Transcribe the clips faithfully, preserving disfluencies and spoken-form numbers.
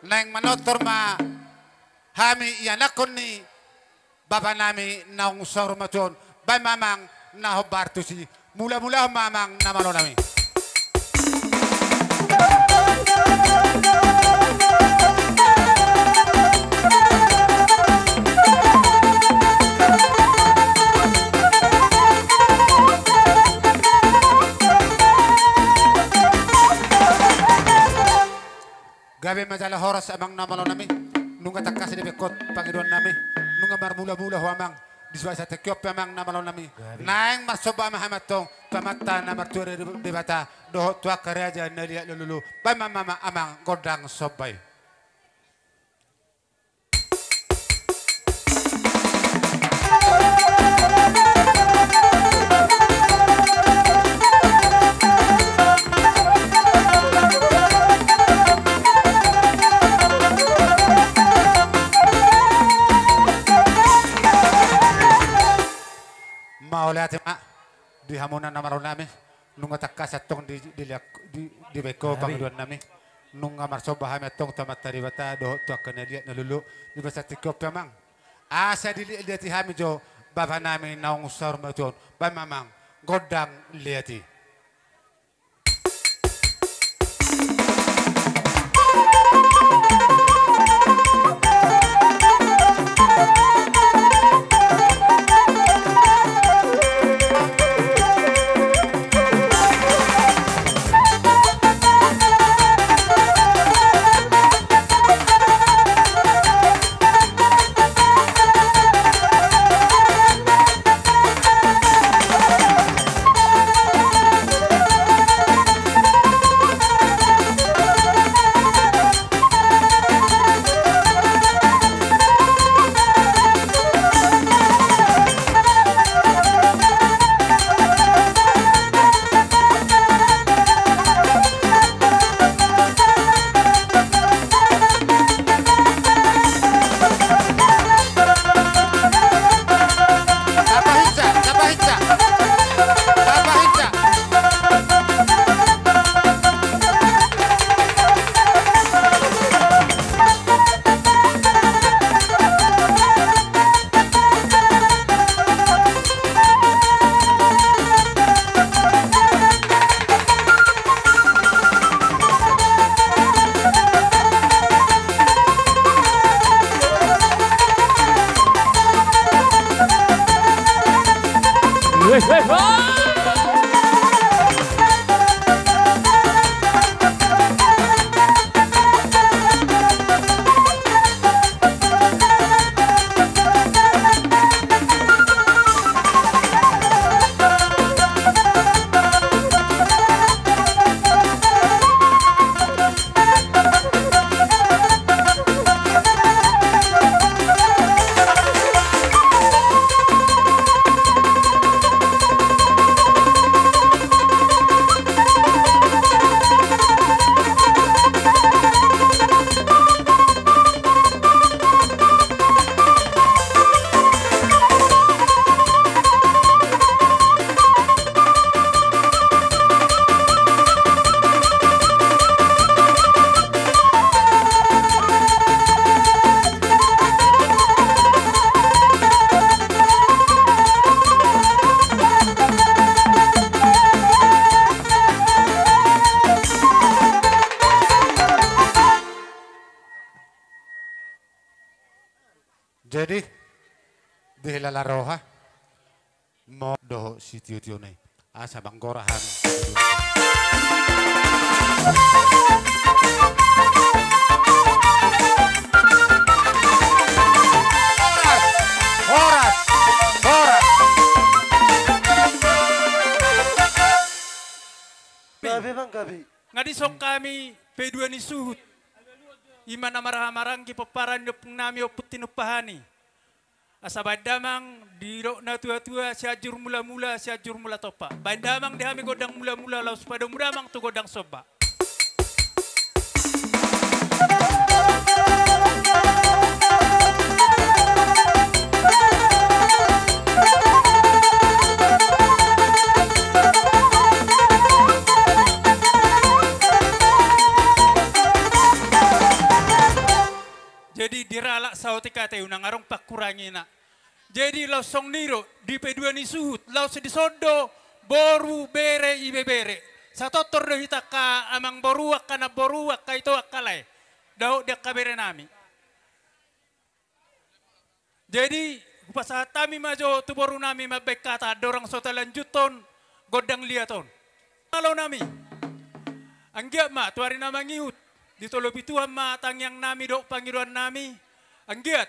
Naeng manortor ma hami ianakhon ni bapa nami naung saur matua on. Baen ma amang na hombar tusi. Mula-mulahon ma amang na malo nami. Gabe ma jala horas amang na malo nami. Nunga tangkas dibaen ho pangidoan nami. Nunga marmula-mula ho amang. Di bagasan tingki on pe amang na malo nami. Gabe. Naeng marsomba ma hami antong tu Amanta na martua Debata dohot tu angka raja na liat na lolo. Baen ma amang gondang somba i. Mauliate ma di hamuna na malo nami. Nunga tangkas antong di, di, di, dibaen ho pangidoan nami. Nunga marsomba hami antong tu Amanta Debata dohot tu angka na liat na lolo. Di bagasan tingki on pe amang, asa diliat-liati hami jo bapa nami naung saur matua on. Baen ma amang gondang liat i. Jadi, dihilala roha, mo dohot sitio-tio nai. Asa manggora hami. Horas! Horas! Horas! Gabe, Bang, gabe. Nga dison hami P dua ni suhut. Ima na marhahamaranggi pomparan ni ompung nami Ompu Tinumpahani. Asa baen damang didok na tua-tua, Sianjur Mula-mula, Sianjur Mula Tompa. Baen damang di hami gondang mula-mula laos padomu damang tu gondang somba. Iralak saotik ateu nang adong pangkurangina. Jadi laos songon i do di P dua ni suhut, laos dison do boru, bere, ibebere. Satortor do hita angka amangboru, angka namboru, angka ito, angka lae. Dohot di angka berenami. Jadi hupasahat hami ma jo tu borunami mambaen hata, andorang so talanjuthon gondang liat on. Alonami, anggiat ma tu ari na mangihut ditolopi Tuhan ma tangiangnami dohot pangidoannami. Anggiat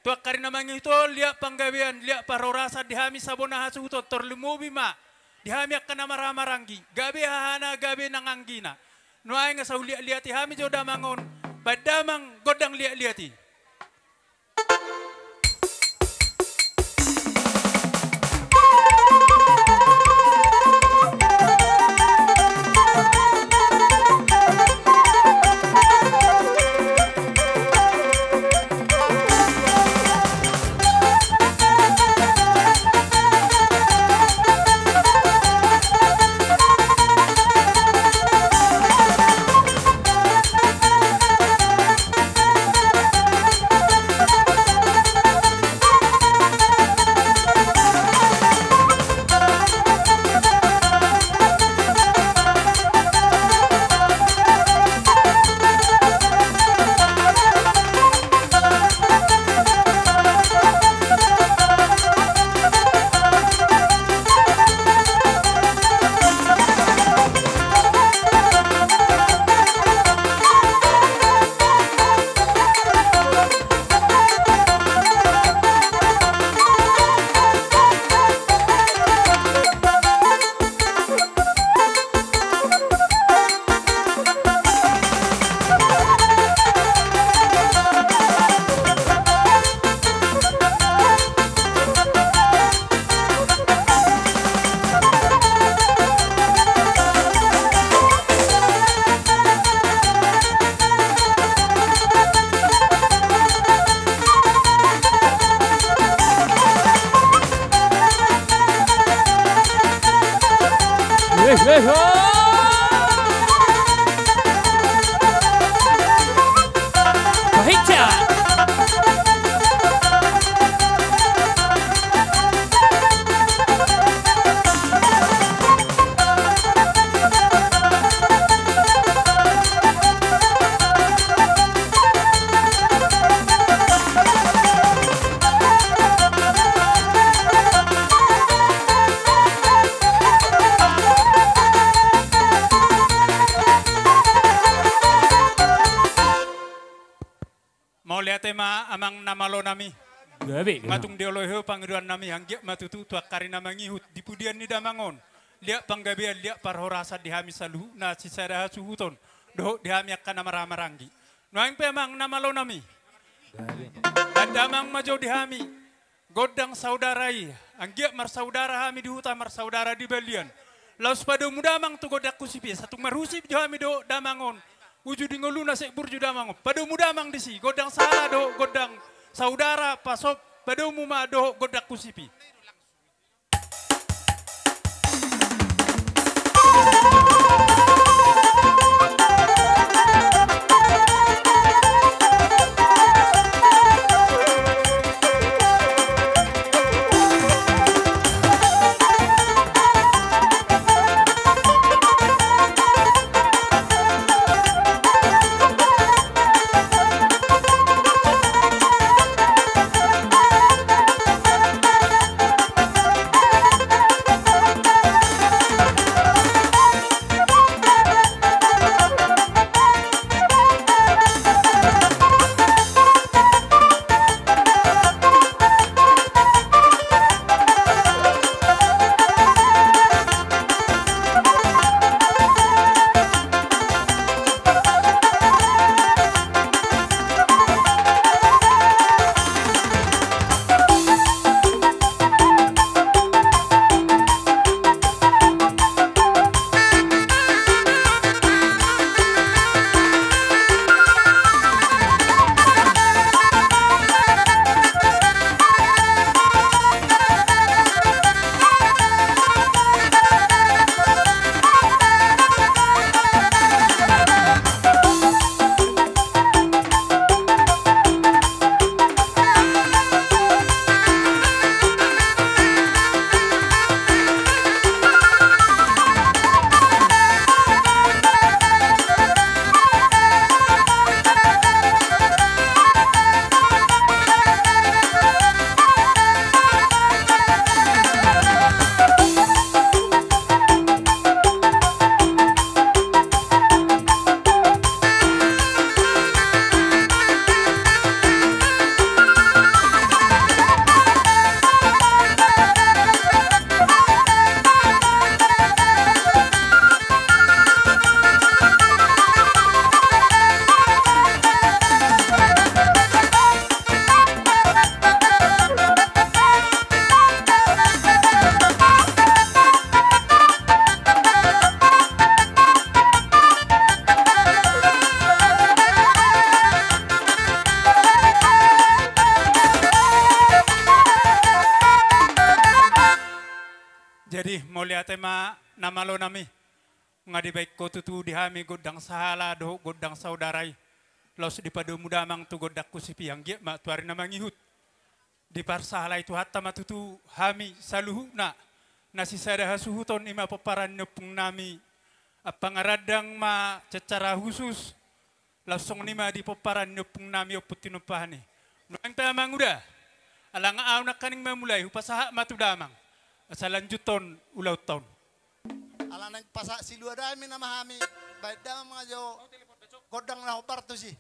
tu angka ari na mangihut on liat panggabean, liat parhorasan di hami sabona hasuhuton, tarlumobi ma di hami angka na marhahamaranggi, gabe hahana, gabe nang anggina. Nuaeng asa huliatliati hami jo damang on, baen damang gondang liatliat i. Mauliate ma amang na malonami. Gabe, gabe. Matung dioloi ho pangidoannami, anggiat ma tutu tu angka ari na mangihut di pudian ni damang on liat panggabean, liat parhorasan di hami saluhutna sisada hasuhuton dohot di hami angka na marhahamaranggi. Nuaeng pe amang na malonami, baen damang ma jo di hami gondang saudara i. Anggiat marsaudara hami di huta, marsaudara di balian, laos padomu damang tu gondang husip i. Asa tung marhusip jo hami dohot damang on, uju di ngoluna sian burju damang on. Padomu damang disi gondang sala dohot gondang saudara, pasop padomu ma dohot gondang husip i. Mauliate ma na malo nami. Nga dibaen ho tutu di hami gondang sahala dohot gondang saudara i. Laos dipadomu damang tu gondang husipi, anggiat ma tu ari na mangihut diparsahalai Tuhanta ma tutu hami saluhutna na sisada hasuhuton, i ma pomparan ni ompung nami. Amang Arandang ma secara khusus, laos songon i ma di pomparan ni ompung nami Ompu Tinumpahan i. Nuaeng pe amang uda, ala nga ahu nangkaning mamulai, hupasahat ma tu damang asa lanjuthon ulaonta on. Ala naeng pasahat silua damang nama hami, baen damang ma jo gondang na hombar tusi.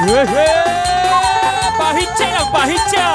Wehe, pahinca, pahinca.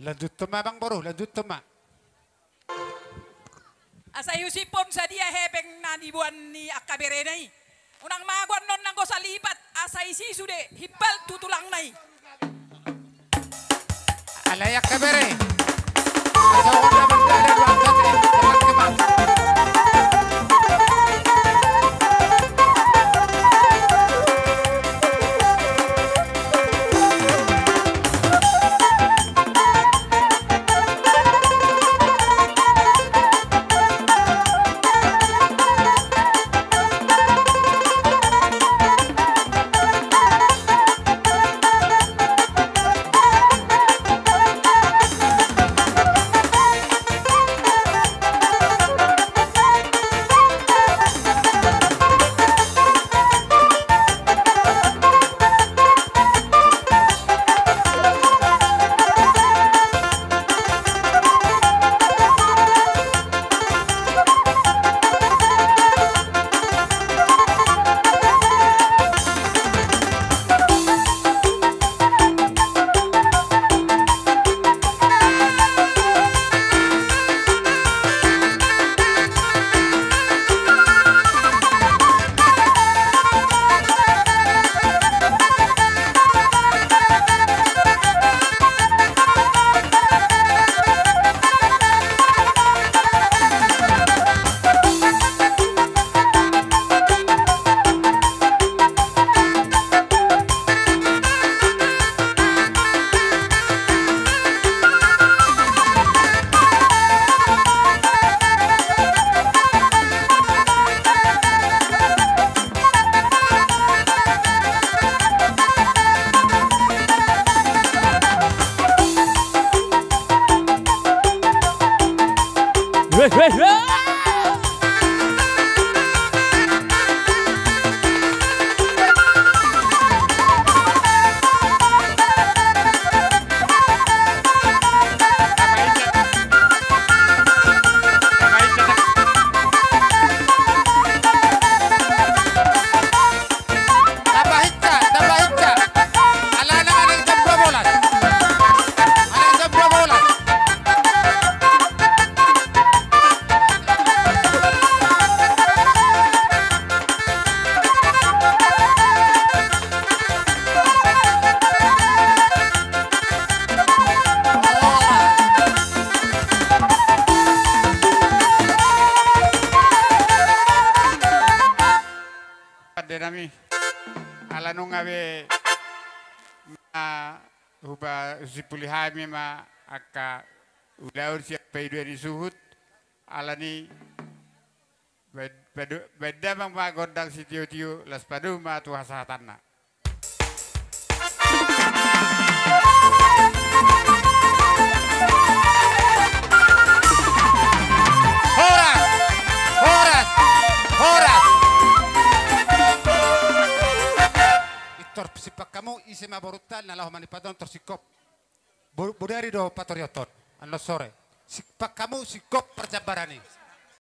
Lanjuthon ma, amang boru, lanjuthon ma. Asa iusiphon sadia hepeng na niboan ni angka berena i. Unang mago annon nanggo salipat, asa isi sude himpal tu tulangna i. Layak ke bere. Asa orang dapat dada dua angkat, eh, teman-teman. Tapahinsa, tapahinsa. Alana, alana jam dua belas. Alana jam dua belas. Pande nami, ala nunga be ma huba-, husimpuli hami ma angka ulaon sian paidoan ni suhut, alani baen, padu-, baen damang ma gondang sitiotio, laos padomu ma tu hasahatanna. Horas! Horas! Horas! Pintor simpan hamu, ise ma borunta na laho manipat on, tor singkop. Bo-, bodari do patorionton, annon sore. Simpan hamu singkop parjambaran i.